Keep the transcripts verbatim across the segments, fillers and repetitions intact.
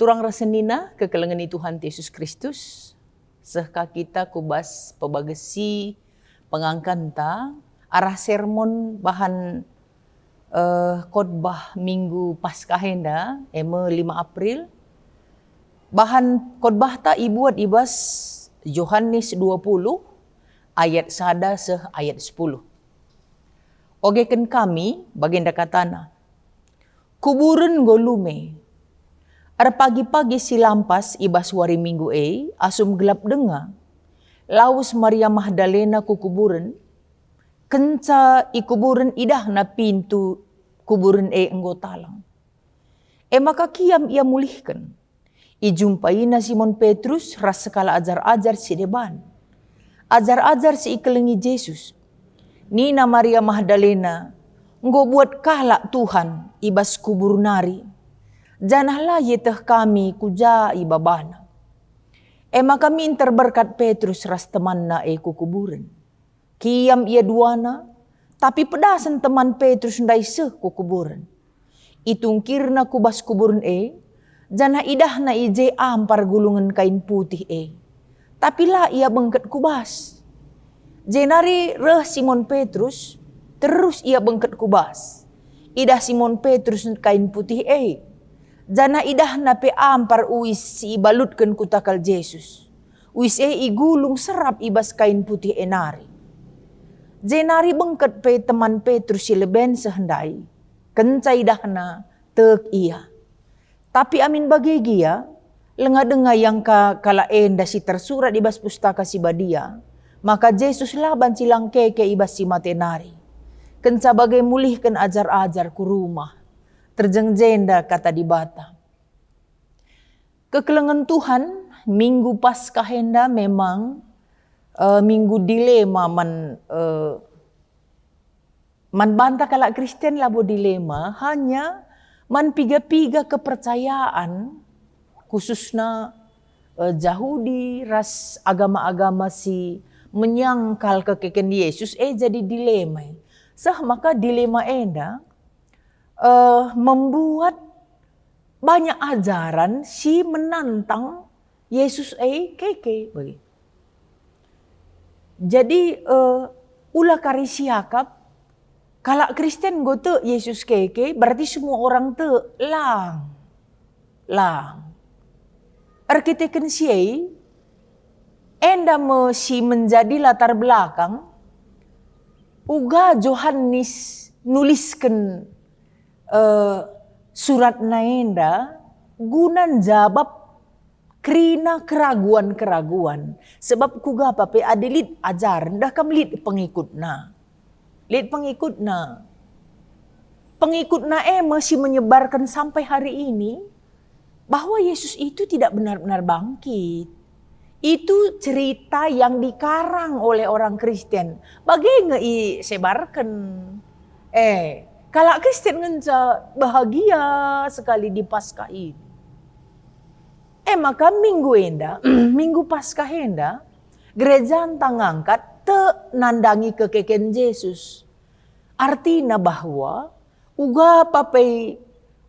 Turang ras senina kekelengen Tuhan Yesus Kristus, seh ka kita ku bas pebagesi pengangkanta arah sermon bahan, eh, khotbah Minggu Paskah enda, e me lima April. Bahan khotbahta ibuat i bas Johanes dua puluh ayat sada seh ayat sepuluh. Ogeken kami, bagenda katana, "Kuburen enggo lume." Erpagi-pagi si lampas i bas wari Minggu e, asum gelap denga, lawes Maria Magdalena ku kuburen. Kenca i kuburen idahna pintu kuburen e enggo talang. E maka kiam ia mulihken. Ijumpaina Simon Petrus ras sekalak ajar-ajar si deban. Ajar-ajar si ikelengi Jesus. Nina Maria Magdalena, "Enggo buat kalak Tuhan i bas kubur nari, janah la ieteh kami ku ja ibabana." E maka minter berkat Petrus ras temanna e ku kuburen. Kiam ia duana, tapi pedasen teman Petrus ndai seh ku kuburen. Itungkirna ku bas kuburen e, janah idahna i je ampar gulungen kain putih e. Tapi la ia bengket ku bas. Jenari reh Simon Petrus, terus ia bengket ku bas. Idah Simon Petrus kain putih e, janah idahna pe ampar uis si ibalutken ku takal Jesus. Uis e igulung serap i bas kain putih e nari. Jenari bengket pe teman Petrus si leben seh ndai. Kenca idahna, tek ia. Tapi amin bage gia, lenga denga iangka kalak enda si tersurat i bas Pustaka Si Badia, maka Jesus la banci lang keke i bas si mate nari. Kenca bage mulihken ajar-ajar ku rumah. Terjeng jenda kata Dibata. Kekelengen Tuhan, Minggu Paskah enda memang, eh, minggu dilema man, eh, man banta kalak Kristen. Labo dilema, hanya man piga-piga kepercayaan, khususna, eh, Jahudi ras agama-agama si menyangkal kekeken Yesus, eh, jadi dilema. Seh maka dilema enda, eh, membuat banyak ajaran si menantang Yesus e keke bagi. Jadi, eh, ula kari siakap, kalak Kristen enggo tek Yesus keke, berarti semua orang tek. Lang. Lang. Erkiteken si e, enda me si menjadi latar belakang uga Johanes nulisken, eh, suratna enda guna njabap kerina keraguan-keraguan. Sebab kuga pe adi lit ajaren, dah kam lit pengikutna. Lit pengikutna. Pengikutna e me si menyebarkan sampai hari ini bahwa Yesus itu tidak benar-benar bangkit. Itu cerita yang dikarang oleh orang Kristen. Bage nge isebarken. Eh, kalak Kristen ngenca bahagia sekali di Paskah ini. E maka minggu enda, minggu Paskah enda, gereja ntah ngangkat tek nandangi kekeken Jesus. Artina bahwa uga pe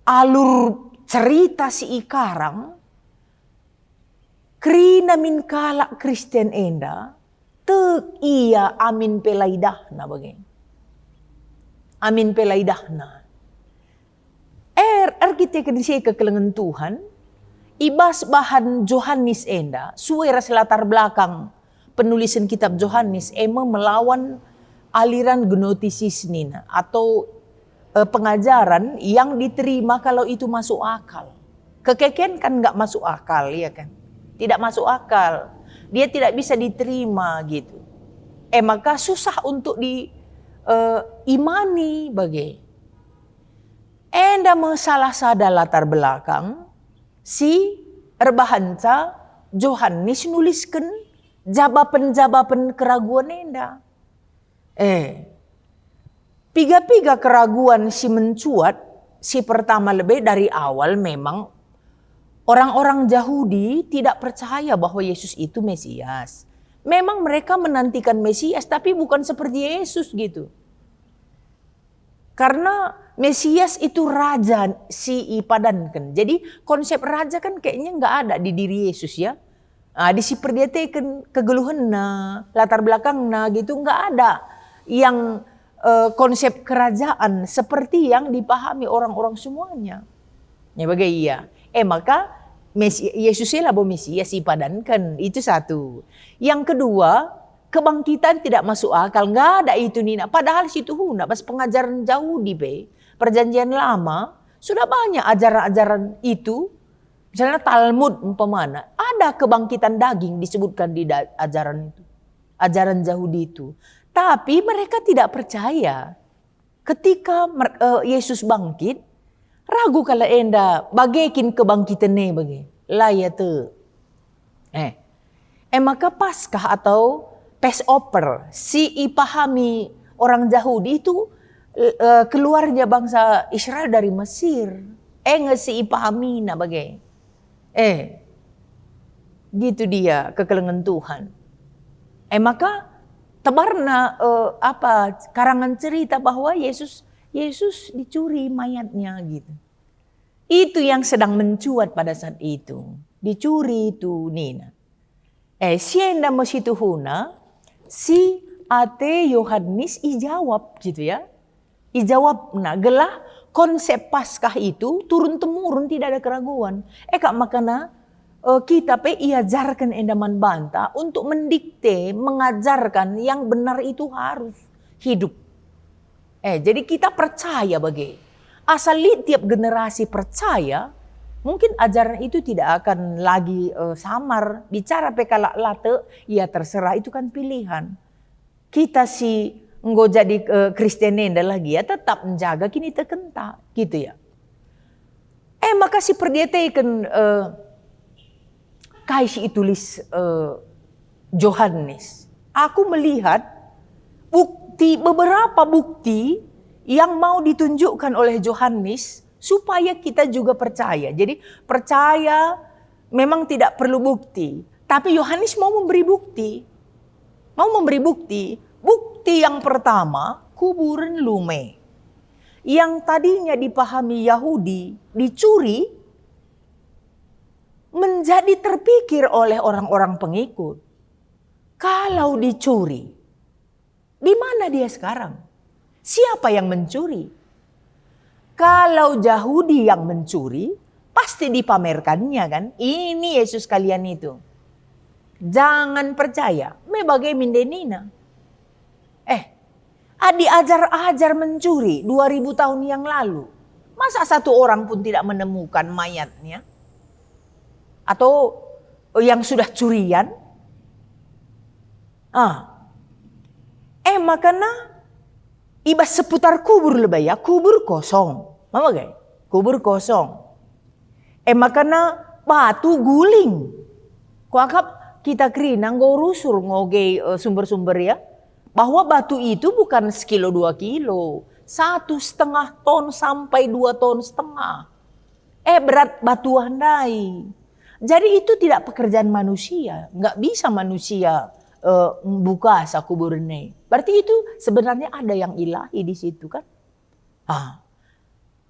alur cerita si ikarang, kerina min kalak Kristen enda, tek ia amin pe la idahna bage. Amin pe la idahna. Er, erkiteken si e kekelengen Tuhan, i bas bahan Johanes enda, sue ras latar belakang penulisen kitab Johanes e me melawan aliran gnostisis nina, atau, eh, pengajaran yang diterima kalau itu masuk akal. Kekeken kan nggak masuk akal, ya kan? Tidak masuk akal. Dia tidak bisa diterima gitu. Eh, maka susah untuk di, eh, imani bage. Enda me salah sada latar belakang si erbahanca Johanes nulisken jabapen-jabapen keraguan enda. Eh, piga-piga keraguan si mencuat, si pertama lebe dari awal memang orang-orang Jahudi tidak percaya bahwa Yesus itu Mesias. Memang mereka menantikan Mesias, tapi bukan seperti Yesus gitu. Karena Mesias itu raja si ipadanken. Jadi konsep raja kan kayaknya nggak ada di diri Yesus ya. Ah, di si perdiateken kegeluhenna, latar belakangna gitu, nggak ada yang, eh, konsep kerajaan seperti yang dipahami orang-orang semuanya. Ya, bage ia. Eh, maka Mesi-, Yesus e labo Mesias ipadanken. Itu satu. Yang kedua, kebangkitan tidak masuk akal. Nggak ada itu nina. Padahal situhuna bas pengajaren Jahudi pe, Perjanjian Lama, sudah banyak ajaran-ajaran itu. Misalnya Talmud umpamana, ada kebangkitan daging disebutkan di da-, ajaran itu. Ajaran Jahudi itu. Tapi mereka tidak percaya. Ketika mer-, eh, Yesus bangkit, ragu kalak enda bage kin kebangkiten e bage. La ia tek. Eh. Eh, maka Paskah atau Passover si ipahami orang Jahudi itu, eh, keluarnya bangsa Israel dari Mesir. E nge si ipahamina bage. Eh, gitu dia kekelengen Tuhan. Eh, maka tebarna, eh, apa, karangan cerita bahwa Yesus, Yesus dicuri mayatnya gitu. Itu yang sedang mencuat pada saat itu. Dicuri itu nina. Eh, si enda me situhuna, si ate Yohanes ijawab gitu ya. Ijawabna gelah konsep Paskah itu turun-temurun, tidak ada keraguan. Eh, kak makana, eh, kita pe iajarken enda man banta untuk mendikte, mengajarkan yang benar itu harus hidup. Eh, jadi kita percaya bage. Asal lit tiap generasi percaya, mungkin ajaran itu tidak akan lagi, eh, samar. Bicara pe kalak la tek, ya terserah, itu kan pilihan. Kita si enggo jadi, eh, Kristen enda lagi ya tetap njaga kinitekenta, gitu ya. Eh, maka si perdiateken, eh, kai si itulis, eh, Johanes. Aku melihat bukti, beberapa bukti yang mau ditunjukkan oleh Johanes supaya kita juga percaya. Jadi, percaya memang tidak perlu bukti, tapi Yohanes mau memberi bukti. Mau memberi bukti. Bukti yang pertama, kuburen lume. Yang tadinya dipahami Yahudi dicuri, menjadi terpikir oleh orang-orang pengikut. Kalau dicuri, di mana dia sekarang? Siapa yang mencuri? Kalau Jahudi yang mencuri, pasti dipamerkannya kan, "Ini Yesus kalian itu." Jangan percaya, me bage min nina. Eh, adi ajar-ajar mencuri dua ribu tahun yang lalu, masa satu orang pun tidak menemukan mayatnya? Atau yang sudah curian? Ah. Eh, makana i bas seputar kubur lebe ya, kubur kosong. Mama gai? Kubur kosong. Eh, makana batu guling. Kuakap kita kerina enggo rusur ngoge, eh, sumber-sumber ya, bahwa batu itu bukan sekilo dua kilo, satu setengah ton sampai dua ton setengah. Eh, berat batuah ndai. Jadi itu tidak pekerjaan manusia, nggak bisa manusia, eh, mbuka sa kubur e. Berarti itu sebenarnya ada yang ilahi di situ kan? Ah.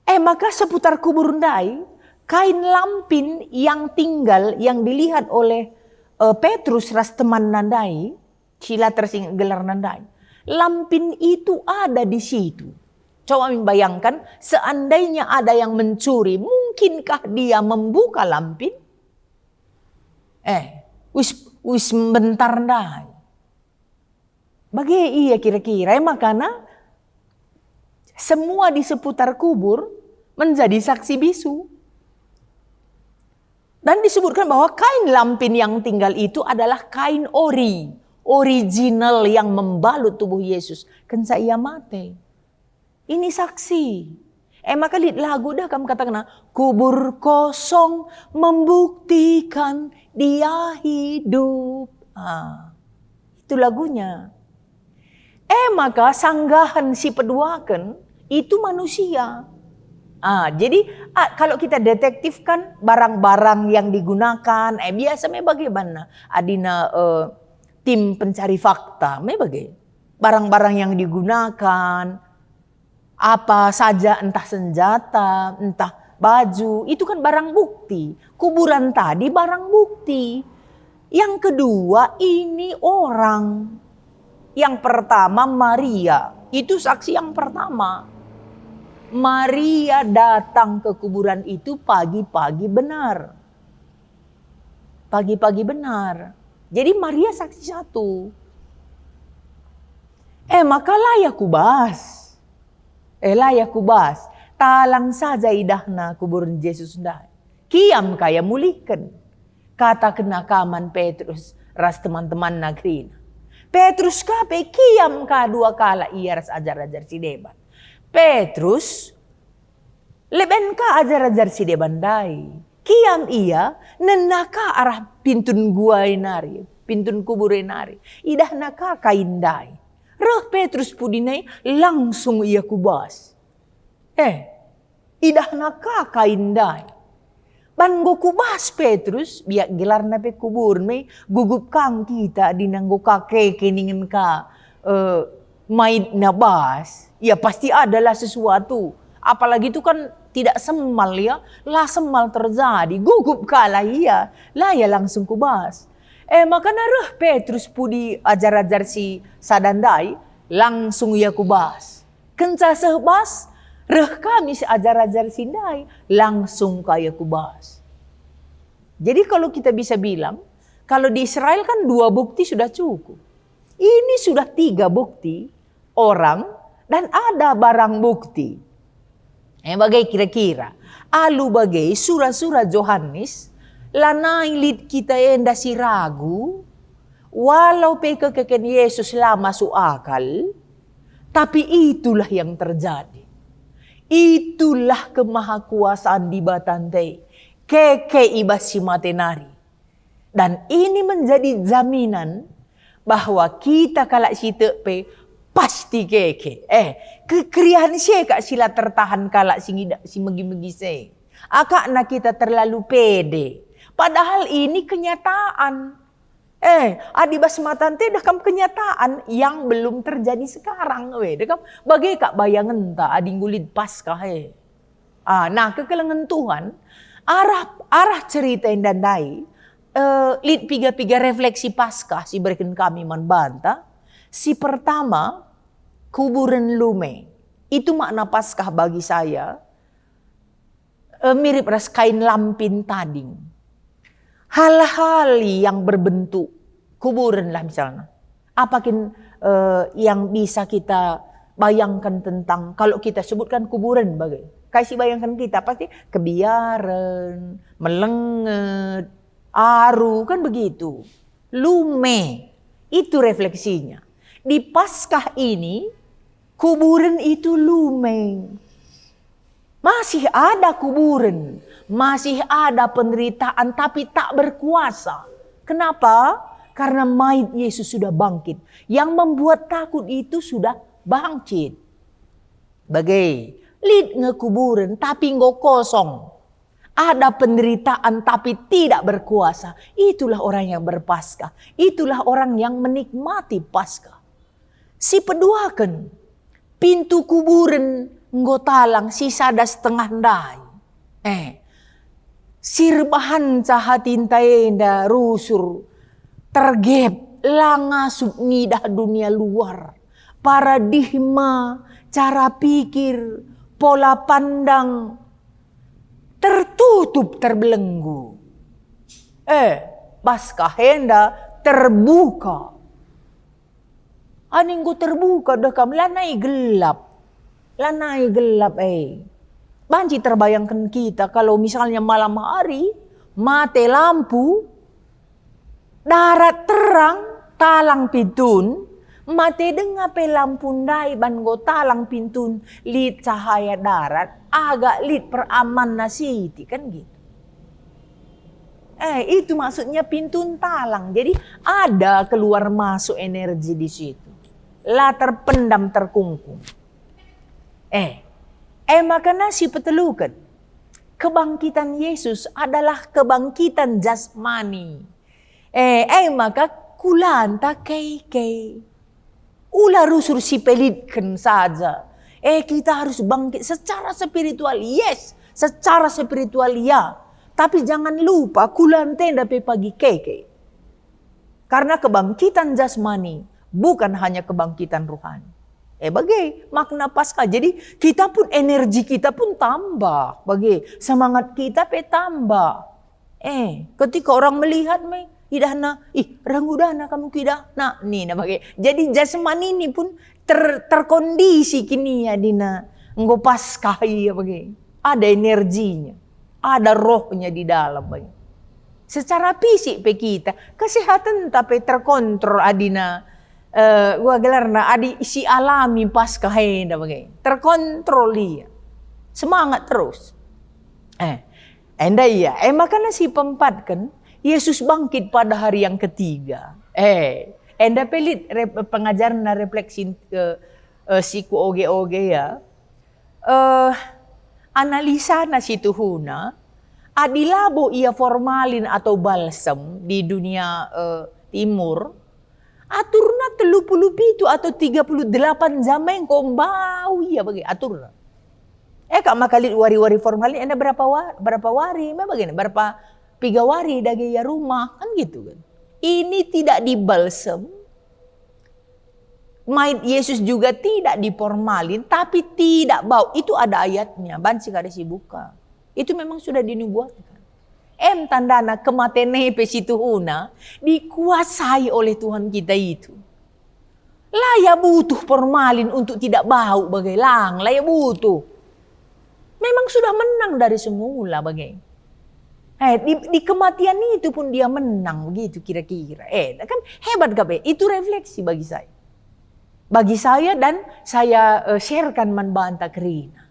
Eh, maka seputar kubur ndai, kain lampin yang tinggal yang dilihat oleh, eh, Petrus ras temanna ndai, si la tersingget gelarna ndai. Lampin itu ada di situ. Coba min bayangkan, seandainya ada yang mencuri, mungkinkah dia membuka lampin? Eh, wis, wis mbentar ndai. Bage ia kira-kira, e makana semua di seputar kubur menjadi saksi bisu. Dan disebutkan bahwa kain lampin yang tinggal itu adalah kain ori, original yang membalut tubuh Yesus kenca ia mate. Ini saksi. E maka lit lagu dah kam katakenna, "Kubur kosong membuktikan Dia hidup." Ah, itu lagunya. E maka sanggahen si peduaken itu manusia. Ah, jadi, ah, kalau kita detektifkan barang-barang yang digunakan, eh, biasa me bagaimana adina, eh, tim pencari fakta, me bage. Barang-barang yang digunakan, Apa saja, entah senjata, entah baju, itu kan barang bukti. Kuburan tadi barang bukti. Yang kedua, ini orang. Yang pertama, Maria. Itu saksi yang pertama. Maria datang ke kuburan itu pagi-pagi benar. Pagi-pagi benar. Jadi Maria saksi satu. Eh, maka la ia ku bas. Eh, la ia ku bas. Talang saja idahna kuburen Jesus ndai. Kiam ka ia mulihken. Katakenna ka man Petrus ras teman-temanna kerina. Petrus ka pe kiam ka dua kalak ia ras ajar-ajar si deban. Petrus leben ka ajar-ajar si deban ndai. Kiam ia, nena ka arah pintun gua e nari, pintun kubur e nari. Idahna ka kain ndai. Reh Petrus pudi nai, langsung ia ku bas. Eh, idahna ka kain ndai. Ban enggo ku bas Petrus, biak gelarna pe kuburen me, gugup kang kita adi enggo ka keke ningen ka, eh, maitna bas. Ya, pasti adalah sesuatu. Apalagi itu kan tidak semal, ya, la semal terjadi. Gugup kalah ia, la ia langsung ku bas. Eh, maka reh Petrus pudi ajar-ajar si sada ndai, langsung ia ku bas. Kenca seh bas, reh kami si ajar-ajar si ndai, langsung ka ia ku bas. Jadi kalau kita bisa bilang, kalau di Israel kan dua bukti sudah cukup. Ini sudah tiga bukti, orang dan ada barang bukti. Eh, bage kira-kira. Alu bage sura-sura Johanes, lanai lit kita enda si ragu, walau pe kekeken Yesus la masuk akal, tapi itulah yang terjadi. Itulah kemahakuasaan Dibata ndai, keke i bas si mate nari. Dan ini menjadi jaminan bahwa kita kalak si tek pe pasti keke. Eh, kekeriahen si e kak si la tertahan kalak si ngidah si megi-megi si e. Akapna kita terlalu pede. Padahal ini kenyataan. Eh, adi bas mata ndai dah kam kenyataan yang belum terjadi sekarang. Weh, dah kam bage kak bayangenta adi enggo lit Paskah, eh. Ah, nah, kekelengen Tuhan, arah, arah cerita enda ndai, eh, lit piga-piga refleksi Paskah si ibereken kami man banta. Si pertama, kuburen lume. Itu makna Paskah bagi saya, eh, mirip ras kain lampin tading. Hal-hal yang berbentuk kuburen lah misalnya. Apa kin, eh, yang bisa kita bayangkan tentang, kalau kita sebutkan kuburen bage? Kai si bayangkan kita? Pasti kebiaren, melenget, aru, kan begitu. Lume, itu refleksinya. Di Paskah ini, kuburen itu lume. Masih ada kuburen, masih ada penderitaan, tapi tak berkuasa. Kenapa? Karena mait Yesus sudah bangkit. Yang membuat takut itu sudah bangkit. Bage, lit nge kuburen, tapi enggo kosong. Ada penderitaan, tapi tidak berkuasa. Itulah orang yang berpaskah. Itulah orang yang menikmati Paskah. Si peduaken, pintu kuburen enggo talang si sada setengah ndai. Eh, si erbahanca hati ndai enda rusur, tergep, la ngasup ngidah dunia luar. Paradigma, cara pikir, pola pandang tertutup, terbelenggu. Eh, Paskah enda terbuka. Adi enggo terbuka dah kam, lanai gelap. Lanai gelap, eh. Banci terbayangken kita kalau misalnya malam hari, mate lampu, darat terang, talang pintun, mate denga pe lampu ndai ban enggo talang pintun, lit cahaya darat, agak lit peramanna siti, kan gitu. Eh, itu maksudnya pintun talang. Jadi, ada keluar masuk energi di situ. La terpendam, terkungkung. Eh, eh, makana si peteluken, kebangkitan Yesus adalah kebangkitan jasmani. Eh, eh, maka kulanta kei-kei. Ula rusur si pelitken saja. Eh, kita harus bangkit secara spiritual, yes, secara spiritual ya. Tapi jangan lupa, kula ntenda pe pagi keke. Karena kebangkitan jasmani bukan hanya kebangkitan rohani. Eh, bage makna Paskah. Jadi, kita pun, energi kita pun tambah. Bage, semangat kita pe tambah. Eh, ketika orang melihat me, idahna, "Ih, reh ngudahna kamu kuidah?" Nah, nina bage. Jadi, jasmani ini pun ter-, terkondisi kini adina enggo Paskah ia bage. Ada energinya, ada rohnya di dalam bage. Secara fisik pe kita, kesehatanta pe terkontrol adina, eh, gua gelarna adi si alami Paskah enda bage. Terkontrol ia. Semangat terus. Eh, enda ia. Eh, makana si pempatken, Yesus bangkit pada hari yang ketiga. Eh, enda pe lit rep-, pengajarna refleksi, eh, eh, si kuoge-oge ya. Eh, analisana si tuhuna, adi labo ia formalin atau balsem di dunia, eh, timur, aturna telu puluh pitu atau tiga puluh delapan jam enggo mbau ia bage aturna. Eh, kak maka lit wari-wari formalin, enda berapa wa-, berapa wari, me bage, berapa piga wari dage ia rumah, kan gitu kan. Ini tidak dibalsem, mait Yesus juga tidak dipormalin, tapi tidak bau. Itu ada ayatnya, banci kada sibuka. Itu memang sudah dinubuatkan. Em tandana kematen e pe si tuhuna dikuasai oleh Tuhan kita itu. La ia butuh pormalin untuk tidak bau bage, lang, la ia butuh. Memang sudah menang dari semula bage. Eh, di, di kematian itu pun dia menang, begitu kira-kira. Eh, kan hebat kap e. Itu refleksi bagi saya. Bagi saya dan saya, eh, sharekan man banta kerina.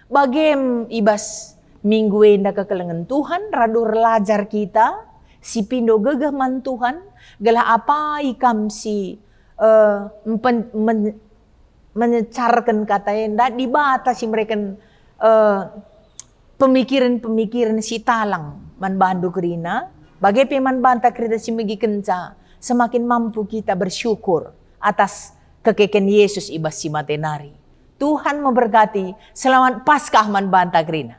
Bagem ibas minggu enda kekelengen Tuhan, radu erlajar kita, si pindo gegeh man Tuhan, gelah apai kam si, eh, mpen-, men-, menyecarken kata enda, Dibata si mereken, eh, pemikiren-pemikiren si talang man bandu kerina, bage pe man banta kerina si megikenca, semakin mampu kita bersyukur atas kekeken Yesus i bas si mate nari. Tuhan memberkati, selamat Paskah man banta kerina.